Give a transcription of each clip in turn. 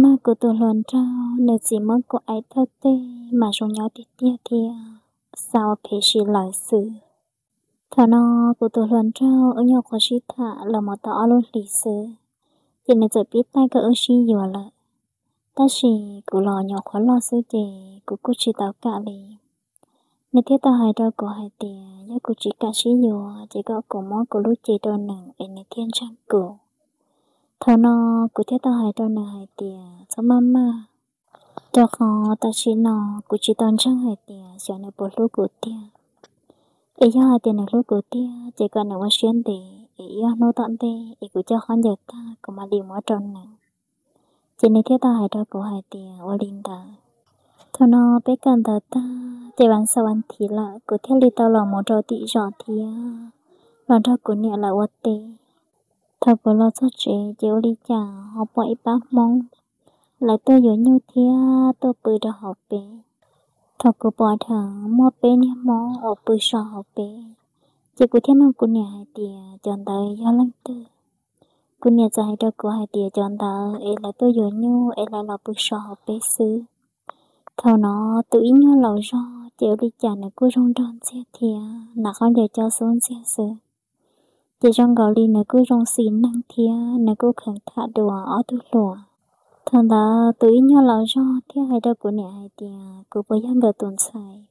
Mag kuv tus hluas nraug, nws txiv muab kuv aim thawj teg mas zoo nyob tiag tiag thiab, xav ua phem si lawm xwb. Thaum no kuv tus hluas nraug wb nyuam qhuav sib tham los mus tau ob lub hlis xwb, ces nws txawm pib taij kom wb sib yuav lawm. Tab sis kuv los nyuam qhuav loj xwb ces kuv kuj tsis tau kam li. Nws thiaj tau hais rau kuv hais tias yog kuv tsis kam sib yuav ces kom kuv muab kuv lub cev rau nws es nws thiaj ntseeg kuv. Thaum no kuv thiaj tau hais rau nws hais tias txhob maj maj, rau qhov tam sim no kuv tsis tau ntseeg hais tias xyov nws puas hlub kuv tiag. Es yog hais tias nws hlub kuv tiag ces kom nws ua siab ntev es ib ob hnub tom ntej es kuv coj khaub ncaws tag kuv mam li muab rau nws. Ces nws thiaj tau hais rau kuv hais tias ua li ntawd. Thaum no peb kawm ntawv tag ces vas xaum vas thiv lawm kuv thiaj li tau los mus rau tim zos thiab los nrog kuv niam lawv ua teb. Thaum kuv los txog tsev ces ua li cas ho pom ib pab Hmoob lawv tuaj yuav nyuj thiab tuaj pw rau hauv peb. Thaum kuv pom dheev muaj peb niag Hmoob uas pw so hauv peb, ces kuv thiaj nug kuv niam hais tias cov ntawd yog leej twg. Kuv niam txawm hais rau kuv hais tias cov ntawd es lawv tuaj yuav nyuj es lawv los pw so hauv peb xwb. Thaum no tus ib nyuag laus zog ces ua li cas nws kuj zoo nraug ntxiag thiab hnav khaub ncaws coj xub ntxiag xwb. Ces zoo nkaus li nws kuj zoo xis neeg thiab nws kuj kheev tham dua ob tug hluas. Thaum ntawd tus ib nyuag laus zog thiaj hais rau kuv niam hais tias kuv puas yog nkawd tus ntxhais.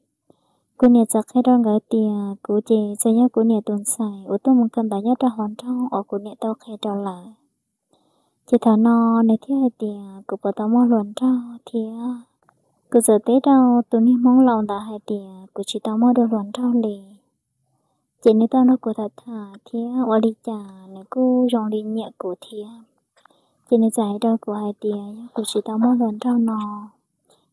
Kuv niam txawm qhia rau nkawd tias kuv ces txawm yog kuv niam tus ntxhais uas tuaj mus kawm ntawv nyob rau hauv nroog uas kuv niam tau qhia rau lawv. Ces thaum no nws thiaj hais tias kuv puas tau muaj hluas nraug thiab. Kuv txawm teb rau tus niag Hmoob laus ntawd hais tias kuv tsis tau muaj dua hluas nraug li. Ces nws tau nrog kuv tham tham thiab ua li cas nws kuj zoo li nyiam kuv thiab. Ces nws txawm hais rau kuv hais tias yog kuv tsis tau muaj hluas nraug no,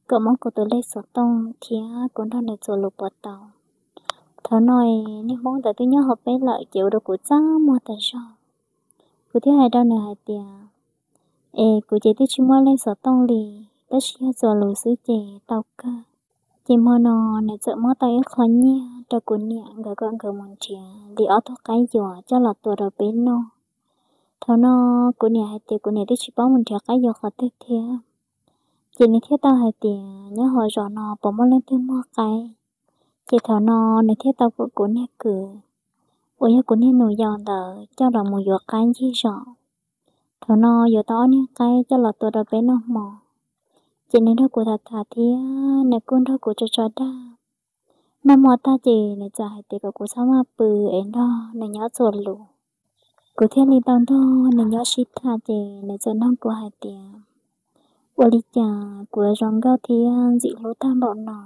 kom muab kuv tus lej xov tooj thiab kuv nrog nws txuas lus puas tau. Thaum no niag Hmoob ntawd twb nyob hauv peb lawm ces ua rau kuv txaj muag tas zog. Kuv thiaj hais rau nws hais tias es kuv ces twb tsis muaj lej xov tooj li, tab sis yog txuas lus xwb ces tau kawg. Ces hmo no nws txawm muab tau ib qho nyiaj rau kuv niam nkawd kom nkawd mus nrhiav li ob tug qaib yuas coj los tua rau peb noj. Thaum no kuv niam hais tias kuv niam twb tsis paub mus nrhiav qaib yuas qhov twg thiab. Ces nws thiaj tau hais tias nyob hauv zos no puas muaj leej twg muag qaib. Ces thaum no nws thiaj tau kom kuv niag kwv uas yog kuv niag nus yau ntawd coj los mus yuav qaib ncig zos. Thaum no yuav tau ob niag qaib coj los tua rau peb noj hmo. Ces nws nrog kuv tham tham thiab nws kuj nrog kuv tso tso dag. Noj hmo tag ces nws txawm hais tias kom kuv txhob maj pw es nrog nws nyob txuas lus. Kuv thiaj li tau nrog nws nyob sib tham ces nws txawm nug kuv hais tias ua li cas kuv zoo nkauj thiab ntxim hlub tag npaum no.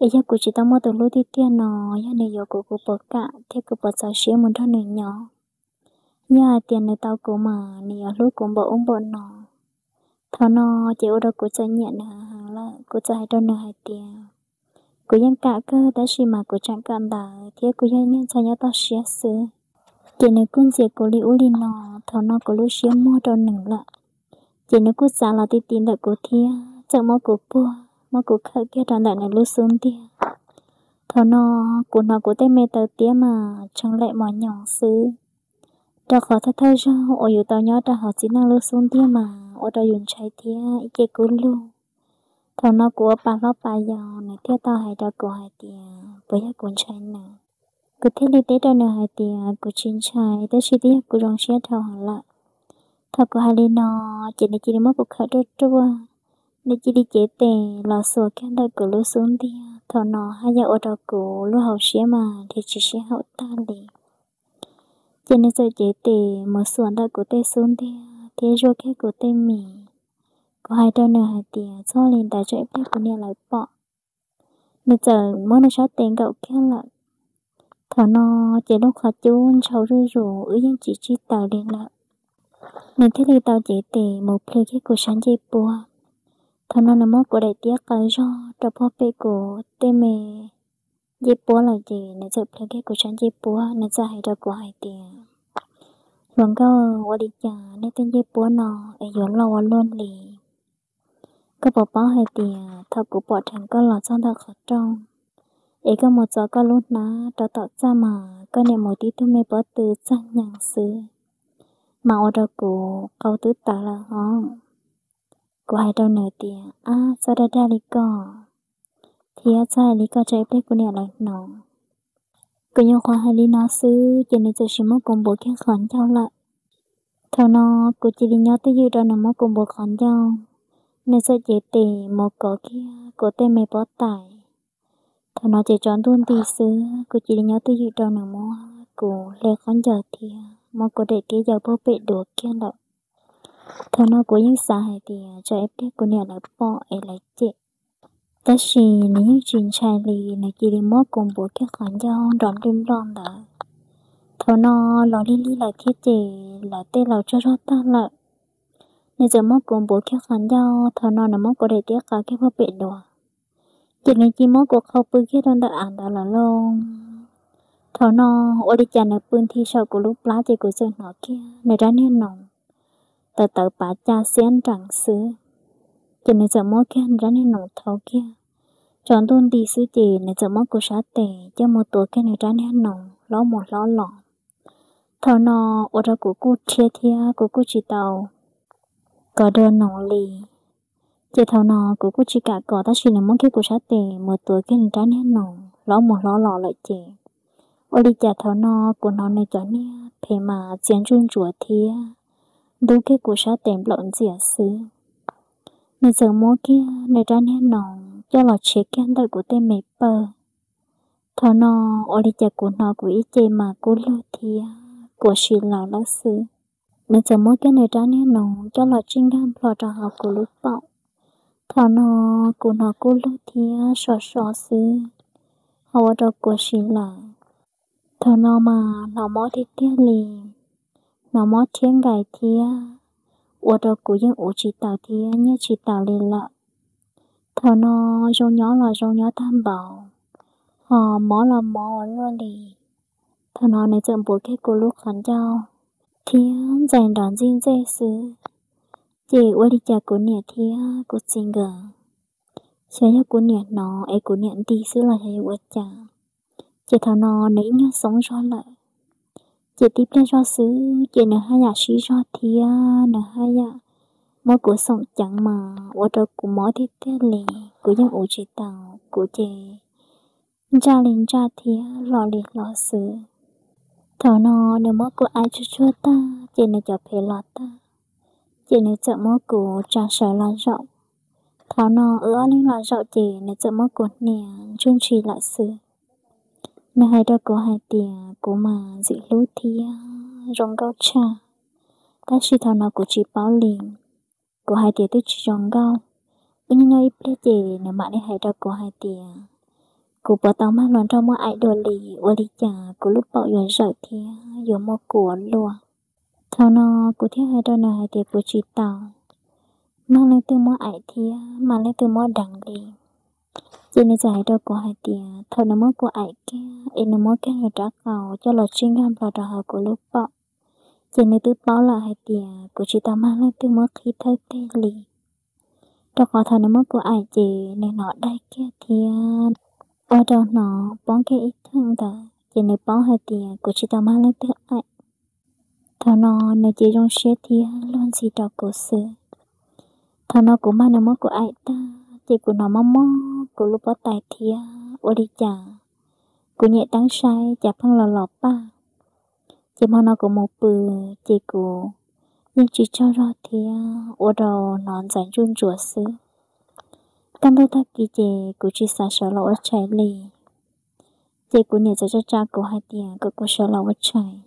Es yog kuv tsis tau muaj tus hlub tiag tiag no, yog nws yuav kuv kuv puas kam thiab kuv puas txaus siab mus nrog nws nyob. Yog hais tias nws tau kuv mas nws yuav hlub kuv npaum ub npaum no. Thaum no ces ua rau kuv txawm nyiam nws heev heev lawm, kuv txawm hais rau nws hais tias kuv yeej kam kawg tab sis mas kuv tseem kawm ntawv thiab kuv yog ib niag ntxhais nyob toj siab xwb. Ces nws kuj ntxias kuv li ub li no, thaum no kuv lub siab muag rau nws lawm. Ces nws kuj txav los ti ti ntawm kuv thiab txawm muab kuv puag, muab kuv khawm kiag rau ntawm nws lub xub ntiag. Thaum no kuv hnov kuv tej me taw tiab mas tshee laim mos nyoos xwb, rau qhov thawj thawj zaug uas yus tau nyob rau hauv txiv neej lub xub ntiag mas ua rau yus ntshai thiab ib ce kub lug. Thaum no kuv ua pa hlob pa yau, nws thiaj tau hais rau kuv hais tias puas yog kuv ntshai nws. Kuv thiaj li teb rau nws hais tias kuv tsis ntshai, tab sis twb yog kuv zoo siab dhau heev lawm. Thaum kuv hais li no, ces nws cia li muab kuv khawm ruaj ruaj, nws cia li cev tes los xuas kiag ntawm kuv lub xub ntiag. Thaum no haj yam ua rau kuv lub hauv siab mas nrhiav tsis sib haum tag li. Ces nws txawm cev tes mus xuas ntawm kuv tej xub ntiag thiab zuaj kiag kuv tej mis. Kuv hais rau nws hais tias txhob li ntawd tsam ib pliag kuv niam lawv pom. Nws txawm muab nws sab tes nkaum kiag lawm. Thaum no ces lub qhov cub ntshaus zuj zus, wb yeej tsis tsib taws li lawm. Nws thiaj li tau cev tes mus plhws kiag kuv sab ncej puab. Thaum no nws muab kuv daim tiab qaws zog rau puag pem kuv tej me ncej puab lawm ces nws txawm plhws kiag kuv sab ncej puab, nws txawm hais rau kuv hais tias, hluas nkauj, ua li cas nej tej ncej puab no es yuav loj ua luaj li? Koj puas paub hais tias thaum kuv pom dheev koj los txog ntawm qhov rooj es koj mus txo koj lub hnab rau tom txaj mas koj niam mus tib tug me pob tw txaug nyees xwb, mas ua rau kuv qau twb tawv lawm hos. kuv hais rau nws tias, Ab, txhob dag dag li ko thiab txhob hais li ko rau ib pliag kuv niam lawv hnov. Kuv nyuam qhuav hais li no xwb ces nws txawm sim muab kuv npuav kiag qhov ncauj lawm. Thaum no kuv cia li nyob twj ywm rau nws muab kuv npuav qhov ncauj. Nws txawm cev tes mus kov kiag kuv tej me pob tais. Thaum no ces tsaus ntuj nti xwb, kuv cia li nyob twj ywm rau nws muab kuv hle khaub ncaws thiab muab kuv daim tiab yaws puag pem duav kiag lawm. Thaum no kuv yeej xav hais tias tsam ib pliag kuv niam lawv pom es lawv cem. Tab sis nws yeej tsis ntshai li, nws cia li muab kuv npuav kiag qhov ncauj nrov nplij nploj ntawd. Thaum no los lig lig lawm thiab ces lawv tej laus tsaug zog tag lawm. Nws txawm muab kuv npuav kiag qhov ncauj, thaum no nws muab kuv daim tiab qav kiag puag pem duav. Ces nws cia muab kuv qhau pw kiag rau ntawm av ntawd lawm lauj. Thaum no ua li cas nws pw nthi saum kuv lub plab ces kuv txawm hnov kiag nws rab niag noog tawv tawv pav ca xiab nrees xwb. Ces nws txawm muab kiag nws rab niag noog thau kiag. Tsaus ntuj nti xwb ces nws txawm muab kuv sab tes coj mus tuav kiag nws rab niag noog hlob mus hlob los. Thaum no ua rau kuv kuj rhiab thiab kuv kuj tsis tau kov dua noog li. Ces thaum no kuv kuj tsis kam kov tab sis nws muab kiag kuv sab tes mus tuav kiag nws rab niag noog hlob mus hlob los lawm ces ua li cas thaum no kuv hnov nws cov niag phem mas txias ntsuj ntsuav thiab ntub kiag kuv sab tes nplaum ntxias xwb. Nws txawm muab kiag nws rab niag noog coj los tshiav kiag ntawm kuv tej me pawg. Thaum no ua li cas kuv hnov kuv ib ce mas kub lug thiab kuv si laws lawm xwb. Nws txawm muab kiag nws rab niag noog coj los tsij nkag nplho rau hauv kuv lub paum. Thaum no kuv hnov kub lug thiab so so xwb, ho ua rau kuv si laws. Thaum no mas hnov mob tiag tiag li, hnov mob rhiab nkais thiab ua rau kuv yeej uv tsis taus thiab nyiaj tsis taus li lawm. Thaum no zoo nyob los zoo nyob tag npaum, ho mob los mob ua luaj li. Thaum no nws txawm npuav kiag kuv lub qhov ncauj thiab ntxais nrov ntxij ntxej xwb. Ces ua li cas kuv niam thiab kuv txiv nkawd, xyov yog kuv niam hnov es kuv niam nti xwb los xyov yog ua cas, ces thaum no nws ib nyuag xoob zog lawm. Ces tib pliag zog xwb ces nws haj yam sib zog thiab nws haj yam muab kuv xoom ceev mas ua rau kuv mob tiag tiag li, kuv yeej uv tsis taus, kuv ces ntsaj li ntsaj thiab hlo li hlo xwb. Thaum no nws muab kuv aim tsuag tsuag tag ces nws cov phem los tag, ces nws txawm muab kuv tsa sawv los zaum. Thaum no wb ob leeg los zaum ces nws txawm muab kuv hnia ntsuj ntshis lawm xwb. Nws hais rau kuv hais tias kuv mas ntxim hlub thiab zoo nkauj tshaj, tab sis thaum no kuv tsis paub li. Kuv hais tias twb tsis zoo nkauj. Wb nyob nyob ib pliag ces nws mam li hais rau kuv hais tias kuv puas tau mag hluas nraug muab aim dua li, ua li cas kuv lub paum yuav zawm thiab yuav muaj kua luaj. Thaum no kuv thiaj hais rau nws hais tias kuv tsis tau mag leej twg muab aim thiab mag leej twg muab deev li. Ces nws txawm hais rau kuv hais tias thaum nws muab kuv aim kiag es nws muab kiag nws rab qau coj los tsij nkag nplho rau hauv kuv lub paum, ces nws twb paub lawm hais tias kuv tsis tau mag leej twg muab qhib thawj teg li. Rau qhov thaum nws muab kuv aim ces nws hnov daig kiag thiab ua rau hnov poob kiag ib theem ntawd, ces nws paub hais tias kuv tsis tau mag leej twg aim. Thaum no nws ces zoo siab thiab luag ntxhi rau kuv xwb. Thaum no kuv mag nws muab kuv aim tag ces kuv hnov mob mob kuv lub pob tais thiab ua li cas kuv nyem teeb saib cas pheej los los paj. Ces hmo no kuv mus pw ces kuv yeej tsis tsaug zog thiab ua rau hnov ntxais ntsuj ntsuav xwb. Kaj ntug tag kis ces kuv tsis xav sawv los ua tshais li. Ces kuv niam txawm tsa tsa kuv hais tias kom kuv sawv los ua tshais.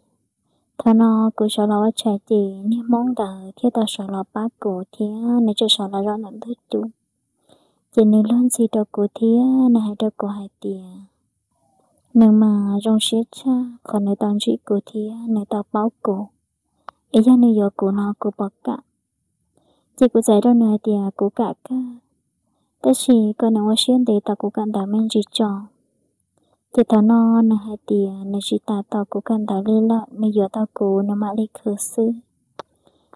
Thaum no kuv sawv los ua tshais ces niag hmoob ntawd thiaj tau sawv los pab kuv thiab nws txawm sawv los zaum ntawm ntug cub. Ces nws luag ntxhi rau kuv thiab nws hais rau kuv hais tias nws mas zoo siab tshaj qhov nws tau ntsib kuv thiab nws tau paub kuv, es yog nws yuav kuv no kuv puas kam. Ces kuv txais rau nws hais tias kuv kam kawg, tab sis kom nws ua siab ntev tos kuv kawm ntawv me ntsis tso. Ces thaum no nws hais tias nws tsis tas tos kuv kawm ntawv li lawm, nws yuav tau kuv nws mam li khwv xwb.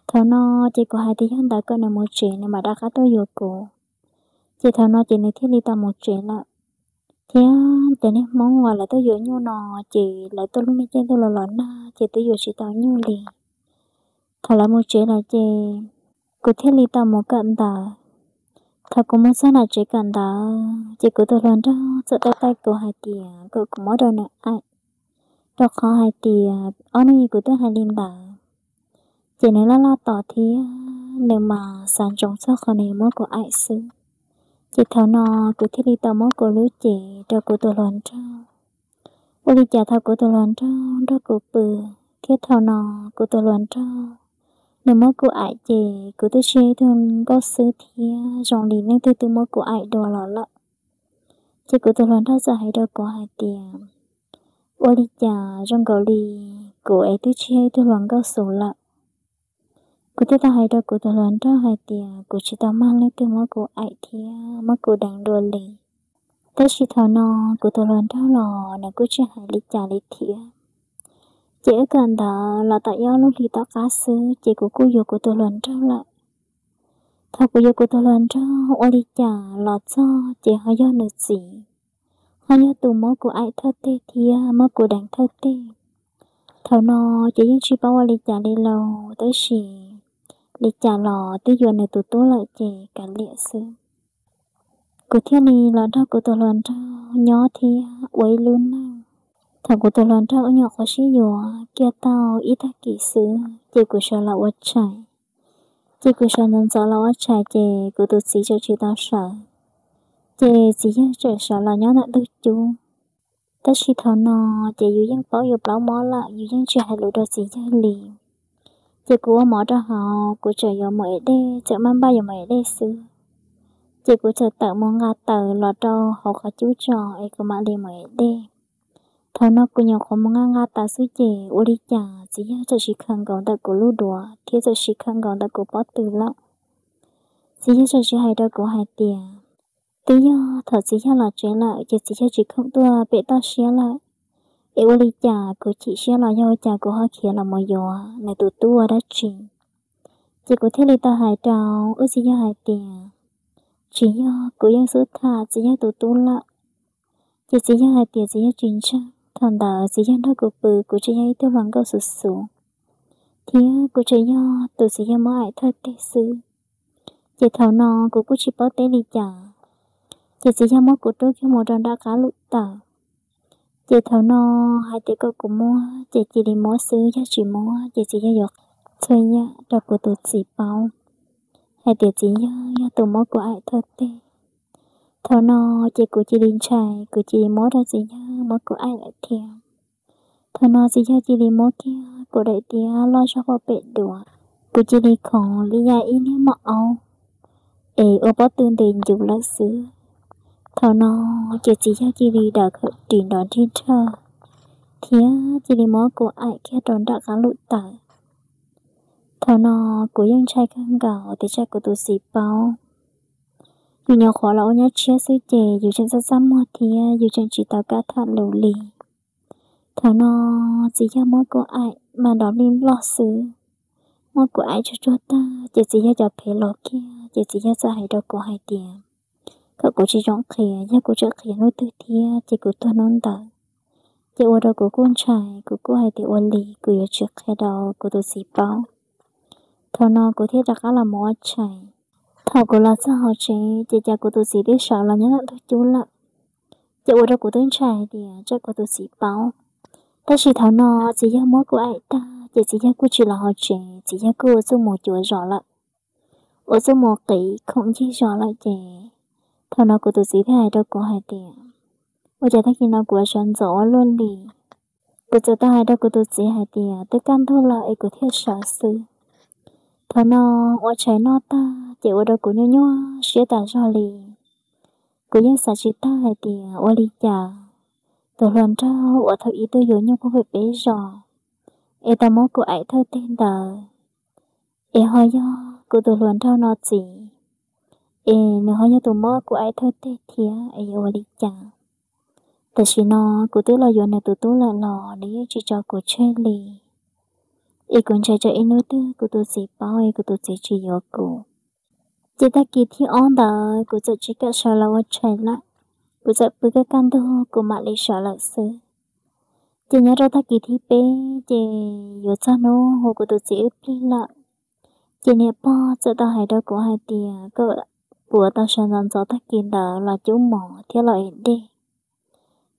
Thaum no ces kuv hais tias yog ntawd kom nws mus tsev nws mam rov qab tuaj yuav kuv. Ces thaum no ces nws thiaj li tau mus tsev lawm. Thiab cov niag hmoob uas lawv tuaj yuav nyuj no ces lawv tuaj lub me caij ntuj los los nag ces twb yuav tsis tau nyuj li. Thaum lawv mus tsev lawm ces kuv thiaj li tau mus kawm ntawv. Thaum kuv mus txog nram tsev kawm ntawv ces kuv tus hluas nraug txawm taij taij kuv hais tias kom kuv muab rau nws aim, rau qhov hais tias ob hnub ib kuv twb hais li ntawd, ces nws laj laj tos thiab nws mas xav ntsoov txog qhov nws muab kuv aim xwb. Ces thaum no kuv thiaj li tau muab kuv lub cev rau kuv tus hluas nraug. Ua li cas thaum kuv tus hluas nraug nrog kuv pw, thiab thaum no kuv tus hluas nraug nws muab kuv aim ces kuv twb tsis yog ib tug nkauj xwb thiab zoo li leej twg twb muab kuv aim dua los lawm. Ces kuv tus hluas nraug txawm hais rau kuv hais tias, ua li cas zoo nkaus li kuv es twb tsis yog ib tug hluas nkauj xwb lawm. Kuv thiaj tau hais rau kuv tus hluas nraug hais tias kuv tsis tau mag leej twg muab kuv aim thiab muab kuv deev dua li. Tab sis thaum no kuv tus hluas nraug los nws kuj tsis hais li cas li thiab. Ces wb kawm ntawv los tau ib ob lub hlis tom qab xwb ces kuv kuj yuav kuv tus hluas nraug lawm. Thaum kuv yuav kuv tus hluas nraug ua li cas los txog ces ho yog nws txiv, ho yog tus muab kuv aim thawj teg thiab muab kuv deev thawj teg. Thaum no ces yeej tsis paub ua li cas li lauj, tab sis li cas los twb yuav nws tus tub lawm ces kav liam xwb. Kuv thiaj li los nrog kuv tus hluas nraug nyob thiab ua ib lub neej. Thaum kuv tus hluas nraug wb nyuam qhuav sib yuav kiag tau ib tag kis xwb ces kuv sawv los ua tshais. Ces kuv sawv ntxov ntxov los ua tshais ces kuv tus txiv tseem tsis tau sawv. Ces txiv yawg tseem sawv los nyob ntawm ntug cub. Tab sis thaum no ces yus yeej paub yus plaub mob lawm, yus yeej tsis hais lus rau txiv yawg li. Ces kuv ua mov rau hauv, kuv tseem yuav mus ev dej, tseem maj npaj yuav mus ev dej xwb. Ces kuv txawm tawm mus nqa taws los rau hauv qhov cub tso es kuv mam li mus ev dej. Thaum no kuv nyuam qhuav mus nqa nqa taws xwb ces ua li cas txiv yawg txawm sib khaws nkaus ntawm kuv lub duav thiab txawm sib khaws nkaus ntawm kuv pob tw lawm. Txiv yawg txawm sib hais rau kuv hais tias, twb yog thaum txiv yawg los tsev lawm ces txiv yawg tsis khoom tuaj pem toj siab lawm, es ua li cas kuv chim siab los yog ua cas kuv ho khiav los mus yuav nws tus tub ua dab tsi. Ces kuv thiaj li tau hais rau wb txiv yawg hais tias, tsis yog, kuv yeej xub tham txiv yawg tus tub lawm. Ces txiv yawg hais tias txiv yawg tsis ntseeg, thaum ntawd txiv yawg nrog kuv pw kuv tseem yog ib tug hluas nkauj xuv xuv, thiab kuv tseem yog tus txiv yawg muab aim thawj teg xwb. Ces thaum no kuv kuj tsis paub teb li cas, ces txiv yawg muab kuv rub kiag mus rau nram qab lub taws. Ces thaum no hais tias kom kuv muab ces cia li muab xwb, yog tsis muab ces txiv yawg yuav txhua yam rau kuv tus txiv paub hais tias txiv yawg yog tus muab kuv aim thawj teg. Thaum no ces kuv cia li ntshai, kuv cia li muab rau txiv yawg muab kuv aim lawm thiab. Thaum no txiv yawg cia li muab kiag kuv daim tiab loj zog pem duav, kuv cia li khoov li yam ib niag mos aub es ua pob tw ntes ncuv lawm xwb. Thaum no ces txiv yawg cia li dawm khawm ris nrov nrhij nrhawj thiab cia li muab kuv aim kiag rau nram qab lub taws. Thaum no kuv yeej ntshai kawg nkaus tiam sis kuv tus txiv paub. Yus nyuam qhuav los ua nyob tshiab xwb ces yus tseem txaj txaj muag thiab yus tseem tsis tau kam tham lus li. Thaum no txiv yawg muab kuv aim mas nrov li nploj xwb, muab kuv aim tsuag tsuag tag ces txiv yawg cov phev los kiag ces txiv yawg txawm hais rau kuv hais tias kom kuv tsis txhob qhia, yog kuv tseem qhia hnub twg thiab ces kuv tuag hnub ntawd. Ces ua rau kuv kuj ntshai, kuv kuj hais tias ua li kuv yuav tsis qhia rau kuv tus txiv paub. Thaum no kuv thiaj rov qab los mus ua tshais. Thaum kuv los txog hauv tsev ces cas kuv tus txiv twb sawv los nyob ntawm ntug cub lawm. Ces ua rau kuv twb ntshai hais tias tsam kuv tus txiv paub. Tab sis thaum no txiv yawg muab kuv aim tag ces txiv yawg kuj tsis los hauv tsev, txiv yawg kuj ua txuj mus cuav zos lawm, ua txuj mus qiv khoom ncig zos lawm ces thaum no kuv tus txiv thiaj hais rau kuv hais tias, ua cas tag kis no kuv sawv ntxov ua luaj li. Kuv txawm tau hais rau kuv tus txiv hais tias twb kaj ntug lawm es kuv thiaj sawv xwb. Thaum no ua tshais noj tag ces ua rau kuv nyuaj nyuaj siab tas zog li. Kuv yeej xav tsis tag hais tias ua li cas tus hluas nraug uas thaum ub tuaj yuav nyuj pub pem peb zos es tau muab kuv aim thawj teg ntawd es ho yog kuv tus hluas nraug no txiv, es nws ho yog tus muab kuv aim thawj teg thiab es yuav ua li cas. Tam sim no kuv twb los yuav nws tus tub lawm los nws yeej tsis tso kuv tseg li. Es kuv ntshai tsam ib hnub twg kuv tus txiv paub es kuv tus txiv tsis yuav kuv. Ces tag kis thib ob ntawd kuv txawm tsis kam sawv los ua tshais lawm, kuv txawm pw kaj kaj ntug kuv mam li sawv lawm xwb. Ces nyob rau tag kis thib peb ces yuav txog hnub hu kuv tus txiv wb plig lawm. Ces niam pog txawm tau hais rau kuv hais tias kom kuv yuav tau sawv ntxov ntxov tag kis ntawd los cub mov thiab los ev dej.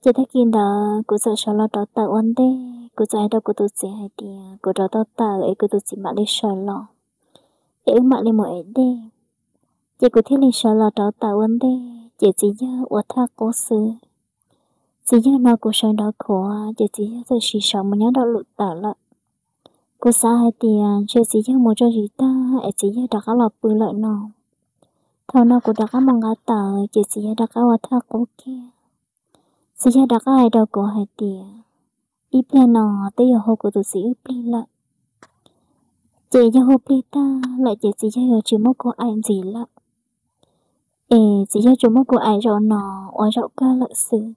Ces tag kis ntawd kuv txawm sawv los rauv taws ua ntej, kuv txawm hais rau kuv tus txiv hais tias kuv rauv tau taws es kuv tus txiv mam li sawv los, es wb mam li mus ev dej. Ces kuv thiaj li sawv los rauv taws ua ntej, ces txiv yawg ua thaj qub xwb. Txiv yawg hnov kuv sawv nrov khuav ces txiv yawg txawm siv sawv mus nyob rau lwm tawm lawm. Kuv xav hais tias ntshe txiv yawg mus tso zis tag es txiv yawg rov qab los pw lawm no. Thaum no kuv rov qab mus nqa taws ces txiv yawg rov qab ua thaj qub kiag. Txiv yawg rov qab hais rau kuv hais tias, ib pliag no twb yuav hu kuv tus txiv wb plig lawm. Ces yog hu plig tag lawm ces txiv yawg yuav tsis muab kuv aim ntxiv lawm, es txiv yawg tsuas muab kuv aim zaum no ua zaum kawg lawm xwb.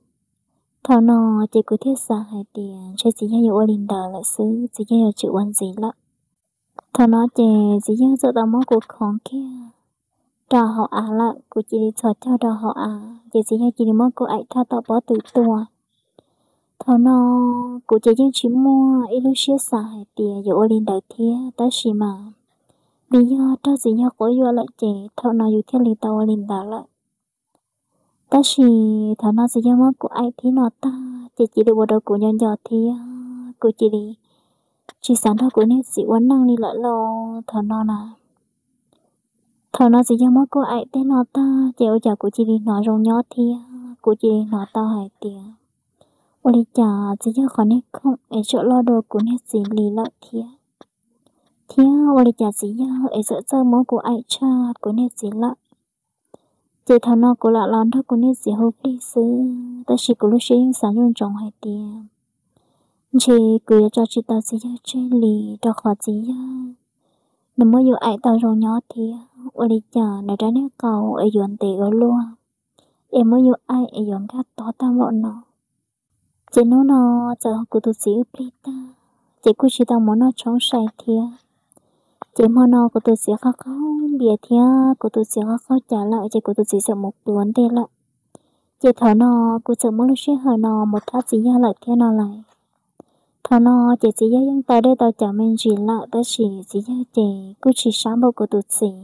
Thaum no ces kuv thiaj xav hais tias ntshe txiv yawg yuav ua li ntawd lawm xwb, txiv yawg yuav tsis ua ntxiv lawm. Thaum no ces txiv yawg txawm tau muab kuv khoov kiag rau hauv av lawm, kuv cia li txhos caug rau hauv av ces txiv yawg cia li muab kuv aim thaj tom pob tw tuaj. Thaum no kuv ces yeej tsis muaj ib lub siab xav hais tias yuav ua li ntawd thiab, tab sis mas vim yog raug txiv yawg quab yuam lawm ces thaum no yus thiaj li tau ua li ntawd lawm. Tab sis thaum no txiv yawg muab kuv aim thib no tag ces cia li ua rau kuv nco nco thiab kuv cia li tsis xav nrog kuv niag txiv ua neej li lawm lauj. Thaum no na, thaum no txiv yawg muab kuv aim tej no tag ces ua cas kuv cia li hnov zoo nyob thiab kuv cia li hnov tau hais tias ua li cas txiv yawg qhov niag khoom es tseem loj dua kuv niag txiv li lawm thiab, thiab ua li cas txiv yawg es txawm txawj muab kuv aim tshaj kuv niag txiv lawm. Ces thaum no kuv lam los nrog kuv niag txiv hu plig xwb, tab sis kuv lub siab yeej xav nyob ntsoov hais tias ntshe kuv yuav tso tsis tau txiv yawg tseg li, rau qhov txiv yawg nws muab yus aim tau zoo nyob thiab, ua li cas nws rab niag qau es yuav ntev ua luaj, es muab yus aim es yuav nkag tog tag npaum no. Ces hnub no txawm kuv tus txiv wb plig tag, ces kuj tsis tau mus noj tshoob sai thiab. Ces hmo no kuv tus txiv qaug qaug npias thiab kuv tus txiv qaug qaug cas lawm ces kuv tus txiv txawm mus pw ua ntej lawm. Ces thaum no kuv txawm muab lub sij hawm no mus thab txiv yawg lawm thiab no lawm. Thaum no ces txiv yawg yeej tau dej tau cawv me ntsis lawm tab sis txiv yawg ces kuj tsis sab npaum kuv tus txiv.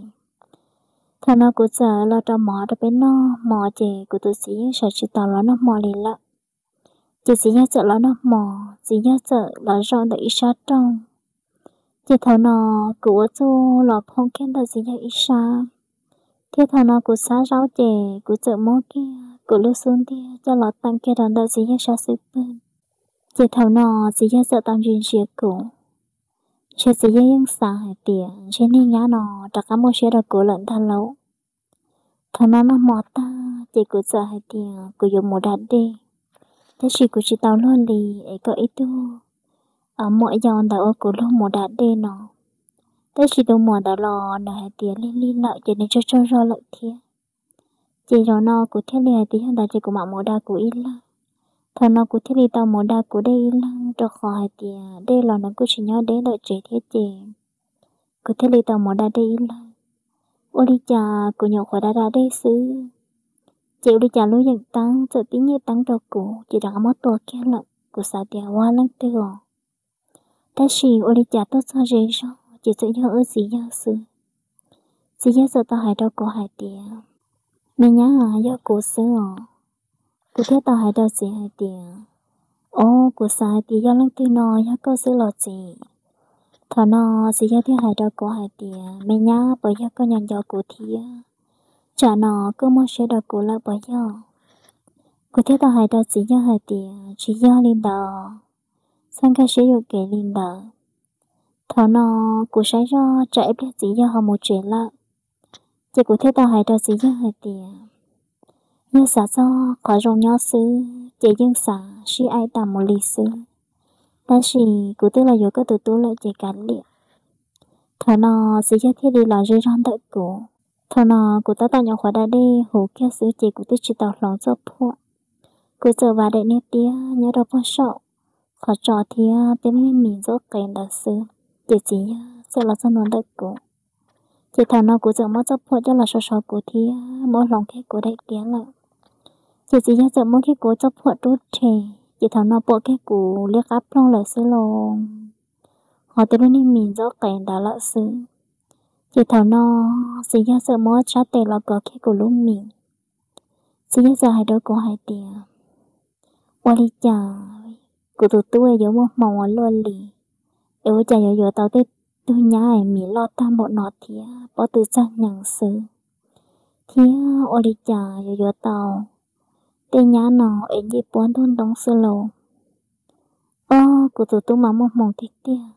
Thaum no kuv txawm los rau mov rau peb noj hmo ces kuv tus txiv yeej sawv tsis tau los noj hmo li lawm. Ces txiv yawg txawm los noj hmo, txiv yawg txawm los zaum ntawm ib sab rooj. Ces thaum no kuv ua txuj los phoom kiag ntawm txiv yawg ib sab, thiab thaum no kuv xab zaub ces kuv txawm muab kiag kuv lub xub ntiag coj los teem kiag rau ntawm txiv yawg sab xub pwg. Ces thaum no txiv yawg txawm tau ntsia ntsia kuv, ntshe txiv yawg yeej xav hais tias ntshe niag nyab no rov qab muaj siab rau kuv lawm ntag lauj. Thaum no noj hmo tag ces kuv txawm hais tias kuv yuav mus da dej, tab sis kuv tsis tau luag li, es kom ib tug muam yau ntawd ua kuv luag mus da dej no. Tab sis tus muam ntawd los nws hais tias lig lig lawm ces nws tsaug tsaug zog lawm thiab. Ces zaum no kuv thiaj li hais tias yog ntawd ces kuv mam mus da kuv ib leeg. Thaum no kuv thiaj li tau mus da kuv dej ib leeg, rau qhov hais tias dej los nws kuj tsis nyob deb ntawm tsev thiab ces kuv thiaj li tau mus da dej ib leeg. Ua li cas kuv nyuam qhuav da da dej xwb, ces ua li cas lub yeem teeb txawm tib nyem teeb rau kuv ces rov qab muab tua kiag lawm. Kuv xav tias ua leej twg os, tab sis ua li cas tuaj txog ze zog ces txawm yog wb txiv yawg xwb. Txiv yawg txawm tau hais rau kuv hais tias, me nyab, yog kuv xwb os. Kuv thiaj tau hais rau txiv hais tias, o, kuv xav hais tias yog leej twg no, yog koj xwb los txiv? Thaum no txiv yawg thiaj hais rau kuv hais tias, me nyab, puas yog koj nco nco kuv thiab? Tsam no koj muaj siab rau kuv lawm puas yog? Kuv thiaj tau hais rau txiv yawg hais tias, tsis yog li ntawd, txhob nkag siab yuam kev li ntawd. Thaum no kuv saib zoj tsam ib pliag txiv yawg ho mus tsev lawm, ces kuv thiaj tau hais rau txiv yawg hais tias, yog xav txog qhov zoo nyob xwb ces yeej xav sib aim tas mus li xwb, tab sis kuv twb los yuav koj tus tub lawm ces kav liam. Thaum no txiv yawg thiaj li los ze zog ntawm kuv. Thaum no kuv tab tom nyuam qhuav da dej huv kiag xwb ces kuv twb tsis tau hloov txoj phuam. Kuv txawm vam daim niag tiab nyob rau puag saum qhov tso thiab tej niag mis ntxuav qev ntawd xwb, ces txiv yawg txawm los txog ntua ntawm kuv. Ces thaum no kuv txawm muab txoj phuam coj los so so kuv thiab muab hloov kiag kuv daim tiab lawm. Ces txiv yawg txawm muab kiag kuv txoj phuam rub rhe, ces thaum no pom kiag kuv liab qab ploog lawm xwb lauj, ho tej lub niag mis ntxuav qev ntawd lawm xwb. Ces thaum no txiv yawg txawm muab sab tes los kov kiag kuv lub mis. Txiv yawg txawm hais rau kuv hais tias, ua li cas kuv tus tub yuav muaj hmoo ua luaj li, es ua cas yuav yuav tau tej tug nyab es mis loj tag npaum no thiab pob tw txog hneev xwb, thiab ua li cas yuav yuav tau tej nyab no es ncej puab ntug ntoo xwb lauj. Ob, kuv tus tub mas muaj hmoo tiag tiag.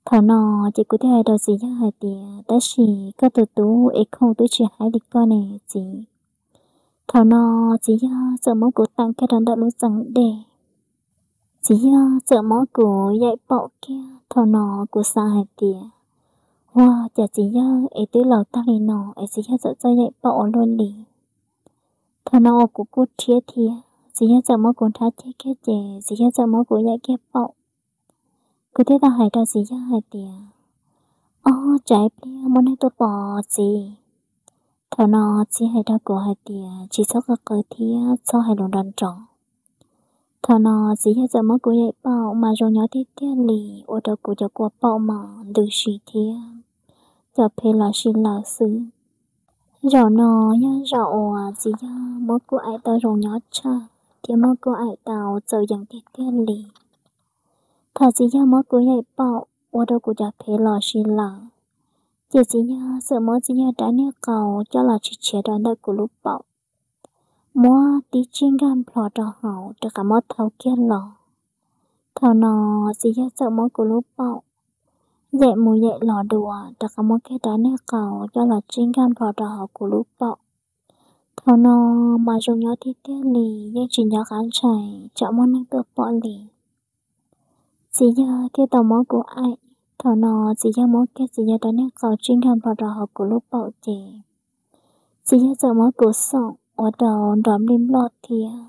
Thaum no ces kuv thiaj hais rau txiv yawg hais tias, tab sis koj tus tub es khoom twb tsis haib li koj ne txiv. Thaum no txiv yawg txawm muab kuv teem kiag rau ntawm lub txeem dej. Txiv yawg txawm muab kuv yaim paum kiag. Thaum no kuv xav hais tias, ua cas txiv yawg es twb laus tag li no es txiv yawg txawm txawj yaim paum ua luaj li. Thaum no uas kuv kuj rhiab thiab, txiv yawg txawm muab kuv nrhab ceg kiag ces txiv yawg txawm muab kuv yaim kiag paum. Kuv thiaj tau hais rau txiv yawg hais tias, ob, tsam ib pliag muaj neeg tuaj pom txiv. Thaum no txiv hais rau kuv hais tias, tsis txhob qw qw thiab txhob hais lus nrov nrov. Thaum no txiv yawg txawm muab kuv yaim paum mas zoo nyob tiag tiag li, ua rau kuv cov kua paum mas ntws si thiab cov phev los si lawm xwb. Zaum no yog zaum uas txiv yawg muab kuv aim tau zoo nyob tshaj thiab muab kuv aim tau txaus yees tiag tiag li. Thaum txiv yawg muab kuv yaim paum ua rau kuv cov phev los si lawm, ces txiv yawg txawm muab txiv yawg rab niag qau coj los tshiav tshiav rau ntawm kuv lub paum, muab tib tsij nkag nplho rau hauv rov qab muab thau kiag los. Thaum no txiv yawg txawm muab kuv lub paum yaim mus yaim los dua rov qab muab kiag rab niag qau coj los tsij nkag nplho rau hauv kuv lub paum. Thaum no mas zoo nyob tiag tiag li, yeej tsis nco qab ntshai tsam muaj neeg tuaj pom li. Txiv yawg thiaj tau muab kuv aim. Thaum no txiv yawg muab kiag txiv yawg rab niag qau tsij nkag nplho rau hauv kuv lub paum ces txiv yawg txawm muab kuv xoom ua rau nrov nplij nploj thiab.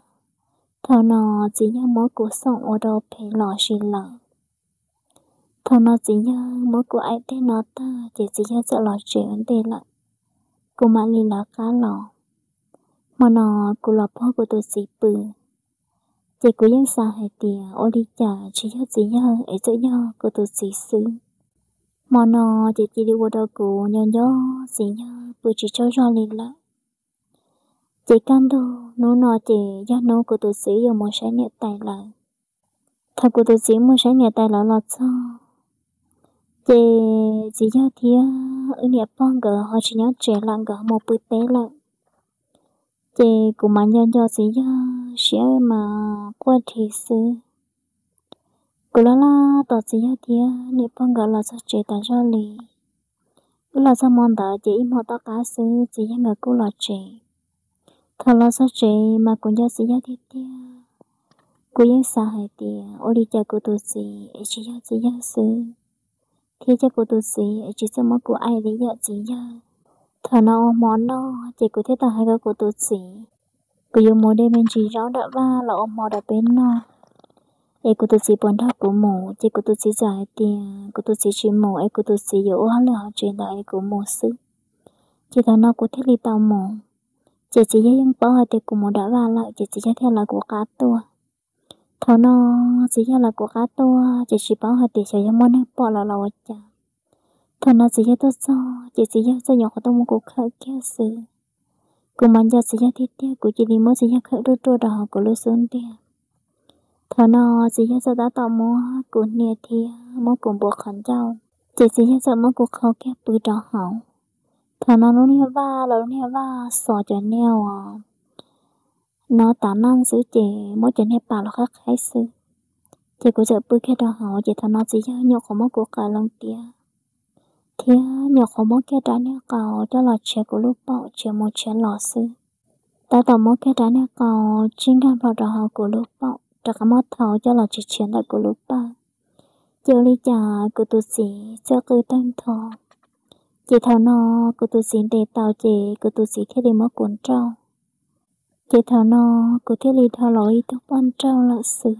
Thaum no txiv yawg muab kuv xoom ua rau phev los si lawm. Thaum no txiv yawg muab kuv aim tej no tag ces txiv yawg txawm los tsev ua ntej lawm. Kuv mam li lawv qab los. Hmo no kuv los pog kuv tus txiv pw, ces kuv yeej xav hais tias ua li cas tsis yog txiv yawg es txawm yog kuv tus txiv xwb. Hmo no ces cia li ua rau kuv nco nco txiv yawg pw tsis tsaug zog li lawm. Ces kaj ntug hnub no ces yog hnub kuv tus txiv yuav mus saib niam tais lawm. Thaum kuv tus txiv mus saib niam tais lawv los txog, ces txiv yawg thiab wb niam pog nkawd ho tsis nyob tsev lawm, nkawd ho mus pw teb lawm. Ces kuv mas nco nco txiv yawg siab mas quaj dhi xwb. Kuv laj laj tos txiv yawg thiab niam pog nkawd los txog tsev tas zog li. Wb los txog hmo ntawd ces ib hmo tom qab xwb txiv yawg nkawd kuj los tsev. Thaum los txog tsev mas kuv nco txiv yawg tiag tiag. Kuv yeej xav hais tias ua li cas kuv tus txiv es tsis yog txiv yawg xwb, thiab cas kuv tus txiv es tsis txawj muab kuv aim li yam txiv yawg. Thaum no ua hmo noj ces kuv thiaj tau hais rau kuv tus txiv, kuv yuav mus de me ntsis zaub nram vaj los ua hmo rau peb noj, es kuv tus txiv puas nrog kuv mus? Ces kuv tus txiv txawm hais tias kuv tus txiv tsis mus, es kuv tus txiv yuav ua hauj lwm hauv tsev ntawd es kuv mus xwb. Ces thaum no kuv thiaj li tau mus. Ces txiv yawg yeej paub hais tias kuv mus nram vaj lawm, ces txiv yawg thiaj lawv kuv qab tuaj. Thaum no txiv yawg lawv kuv qab tuaj ces tsis paub hais tias xyov yog muaj neeg pom lawm los ua cas. Thaum no txiv yawg tuaj txog ces txiv yawg txawm nyuam qhuav tuaj muab kuv khawm kiag xwb. Kuv mas nco txiv yawg tiag tiag, kuv cia li muab txiv yawg khawm ruaj ruaj rau hauv kuv lub xub ntiag. Thaum no txiv yawg txawm tab tom muab kuv hnia thiab muab kuv npuav qhov ncauj, ces txiv yawg txawm muab kuv qhau kiag pw rau hauv. Thaum no lub niag vaj los lub niag vaj xov cov niag uas no tav naj xwb ces muab cov niag pas los qhaib qhaib xwb. Ces kuv txawm pw kiag rau hauv, ces thaum no txiv yawg nyuam qhuav muab kuv qaws loo tiab, thiab nyuam qhuav muab kiag rab niag qau coj los tshiav kuv lub paum tshiav mus tshiav los xwb. Tab tom muab kiag rab niag qau tsij nkag nplho rau hauv kuv lub paum rov qab muab thau coj los tshiav tshiav ntawm kuv lub paum. Ces ua li cas kuv tus txiv txawm qw tawg ntho. Ces thaum no kuv tus txiv ntes tau ces kuv tus txiv thiaj li muab kuv nrauj. Ces thaum no kuv thiaj li dhau los ib tug poj nrauj lawm xwb.